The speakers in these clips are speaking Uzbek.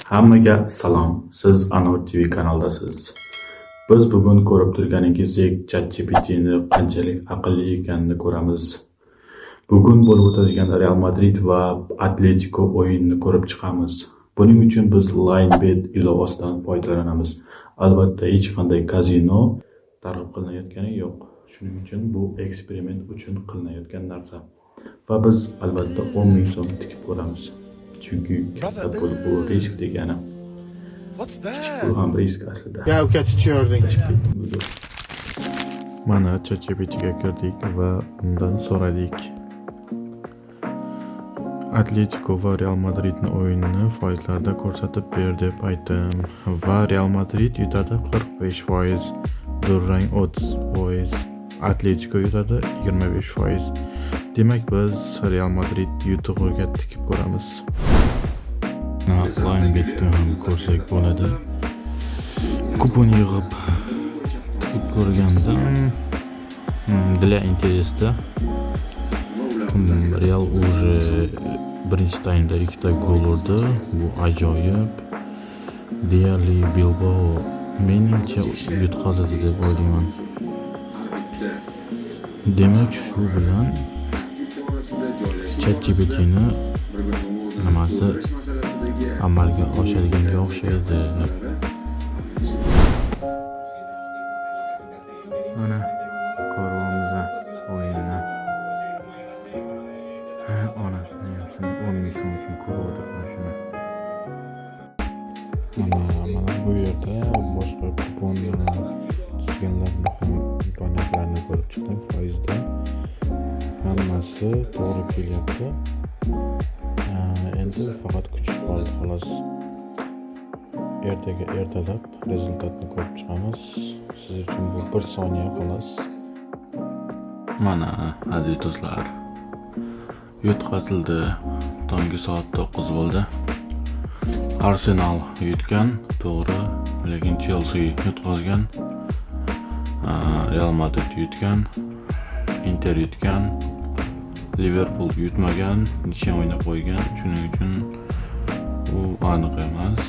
Hammaga salom. Siz Anor TV kanalidasiz. Biz bugun ko'rib turganingizdek ChatGPTni qanchalik aqlli ekanini ko'ramiz. Bugun bo'lib o'tadigan Real Madrid va Atletico o'yinini ko'rib chiqamiz. Buning uchun biz LineBet ilovasidan foydalanamiz. Albatta, hech qanday kazino targ'ib qilinayotgani yo'q. Shuning uchun bu eksperiment uchun qilinayotgan narsa. Va biz albatta 10 ming so'm tikib ko'ramiz. Chunki katta pul bu risk degani. What's Kichik that? pul ham risk aslida. Ya uka, chichiyording. Adashib ketdim, uzr. Mana ChatGPTga kirdik va undan so'radik. Atletico va Real Madridni o'yinini foizlarda ko'rsatib ber deb aytdim va Real Madrid yutadi 45%, durang 30%, Atletico yutadi 25%. Demak, biz Real Madrid yutug'iga tikib ko'ramiz. LineBetda ham ko'rsak bo'ladi. Kupon yig'ib tikib ko'rgandim. Для интереса Real уже birinchi taymda ikkita gol urdi. Bu ajoyib. Deyarli Bilbao menimcha yutqazadi deb o'ylayman. Demak, shu bilan ChatGPTni nimasi amalga oshadiganga o'xshaydi. Mana ko'ryapmiz o'yinni. Ha, onasini emsin, 10 ming so'm uchun ko'rib o'tiribman shuni. Mana bu yerda boshqa kupon tuzganlarni ham imkoniyatlarini ko'rib chiqdim foizda. Hammasi to'g'ri kelyapti. Endi faqat kutish qoldi, xolos. Ertaga ertalab результат ni ko'rib chiqamiz. Siz uchun bu 1 soniya, xolos. Mana, aziz do'stlar, yutqazildi. Tungi soat 9 bo'ldi. Arsenal yutgan, to'g'ri, lekin Chelsea yutqazgan. Real Madrid yutgan, Inter yutgan, Liverpool yutmagan, ничья o'ynab qo'ygan. Shuning uchun u aniq emas.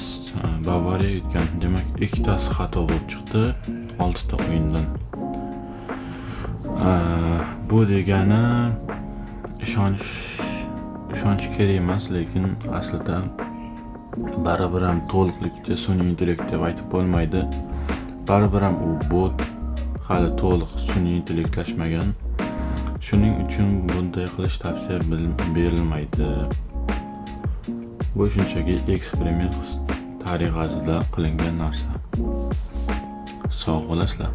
Bavariya yutgan. Demak, ikkitasi xato bo'lib chiqdi 6 ta o'yindan. Bu degani ishonch kerak emas, lekin aslida baribir ham to'liqlikcha sun'iy intellekt deb aytib bo'lmaydi. Baribir ham u bot, hali to'liq sun'iy intellektlashmagan. Shuning uchun bunday qilish tavsiya berilmaydi. Bu shunchaki eksperiment tariqasida qilingan narsa. Sog' bo'lasizlar.